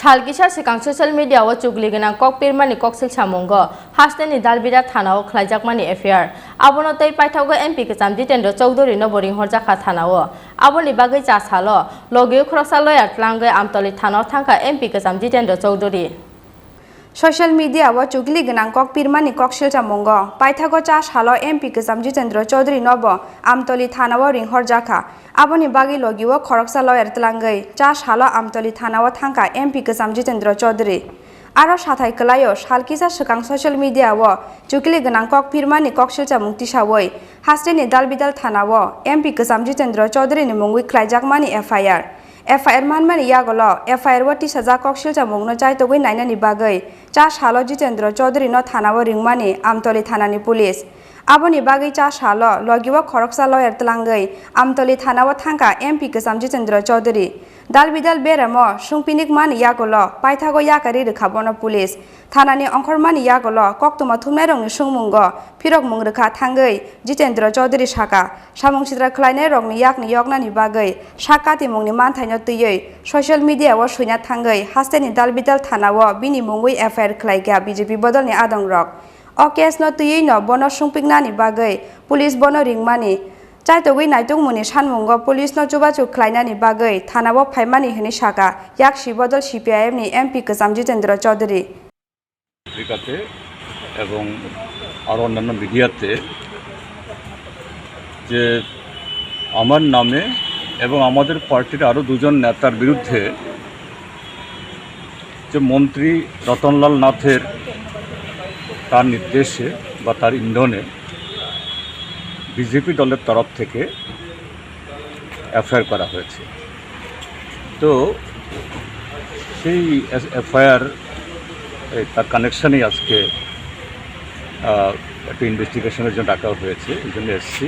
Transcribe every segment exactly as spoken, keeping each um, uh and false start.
Sal kisa swkang social media o chukli gwnang kok pirmani koksil samungo hasteni Dalbida thana o khlaijakmani F I R. Abono tei paithago M P kwcham Jitendra Chowdhury no bo ringhorjakha thana o. Aboni bagwi cha salo logi o khoroksa lawyer tlangwi Amtoli thana o thangkha M P kwcham Jitendra Chowdhury. Social media o chukli gwnang kok pirmani koksil samungo paithago cha salo M P kwcham Jitendra Chowdhury no bo Amtoli thana o ringhorjakha. Aboni bagwi logi o khoroksa lawyer tlangwi cha salo Amtoli thana o thangkha M P kwcham Jitendra Chowdhury. Aro sathai kwlaio sal kisa swkang social media o chukli gwnang kok pirmani koksil chamung tisawi hasteni Dalbidal thana o M P kwcham Jitendra Chowdhury ni mungwi khlaijakmani F I R. F I R manmani yagulo F I R o tisajak koksil chamungno chaitogwi nainani bagwi cha salo Jitendra Chowdhury no thana o ringmani Amtoli thanani police. Aboni bagwi cha salo logi o khoroksa lawyer tlangwi Amtoli thana o thangkha M P kwcham Jitendra Chowdhury. Dalbidal beramo sungpinikmani yagulo paithago yakarwi rwkha bono police. Thanani ongkhormani yagulo koktwma thumnairokni sungmungo phirokmung rwkha thangwi Jitendra Chowdhury saka, samung sitra khlainairokni yakni yoknani bagwi sak katimungni manthaino twiwi social media o swina thangwi hasteni Dalbidal thana o bini mungwi F I R khlaikha B J P bodolni adongrok. O case no twiwi no bono sungpiknani bagwi police bono ringmani, chaitogwi naitokmungni sanmungo police no chubachu khlainani bagwi thana o phaimani hwnwi saka yaksi bodol C P I M ni M P kwcham Jitendra Chowdhury. পত্রিকাতে এবং আরও অন্যান্য মিডিয়াতে যে আমার নামে এবং আমাদের পার্টির আরও দুজন নেতার বিরুদ্ধে যে মন্ত্রী রতনলাল নাথের, তার নির্দেশে বা তার ইন্ধনে বিজেপি দলের তরফ থেকে এফআইআর করা হয়েছে। তো সেই এস-, এফআইআর, এ, তার কানেকশনেই আজকে, আহ, একটা ইনভেস্টিগেশনের জন্য ডাকা হয়েছে, এই জন্য এসছি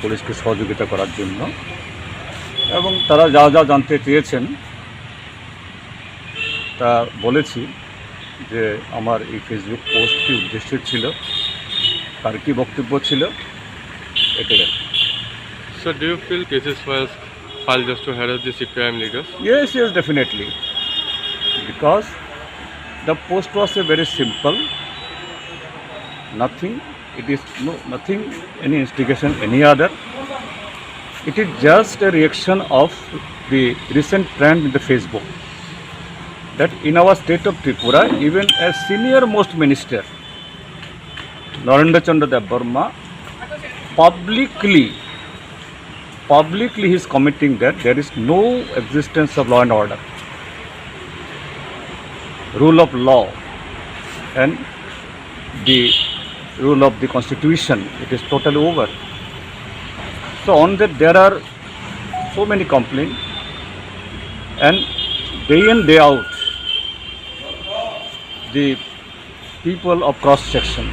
পুলিশকে সহযোগিতা করার জন্য। এবং তারা যা যা জানতে চেয়েছেন, তা বলেছি যে আমার এই Facebook পোস্ট কি উদ্দেশ্য ছিল, তার কি বক্তব্য ছিল, এটাই আর কি। Sir, do you feel cases was filed just to harass the C P I M leaders? Yes, yes, definitely. Because the post was a very simple, nothing, it is no, nothing, any instigation, any other. It is just a reaction of the recent trend in the Facebook. That in our state of Tripura, even a senior most minister, Narendra Chandra Debbarma, publicly, publicly he is committing that there is no existence of law and order, rule of law and the rule of the constitution, it is totally over. So on that there are so many complaints, and day in day out the people of cross section,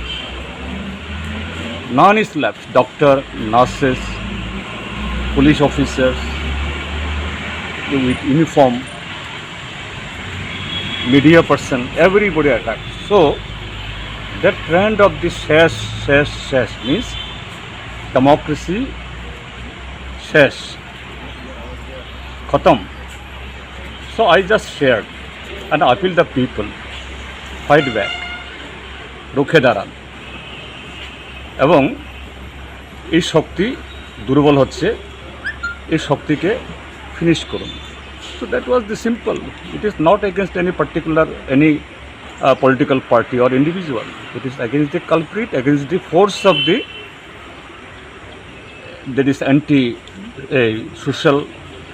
none is left, doctor, nurses, police officers with uniform, media person, everybody attacked. So that trend of the শেষ, শেষ, শেষ means democracy শেষ, খতম। So I just shared and appeal the people, fight back, রুখে দাঁড়ান। এবং এই শক্তি দুর্বল হচ্ছে, এই শক্তিকে ফিনিশ করুন। So that was the simple. It is not against any particular, any, uh, political party or individual. It is against the culprit, against the force of the, that is anti, uh, social,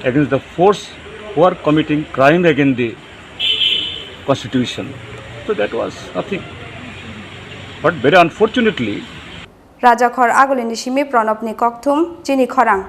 against the force who are committing crime against the constitution. So that was nothing. But very unfortunately, Rajakhor Agulini simi Pranabni kokthum chini khorang.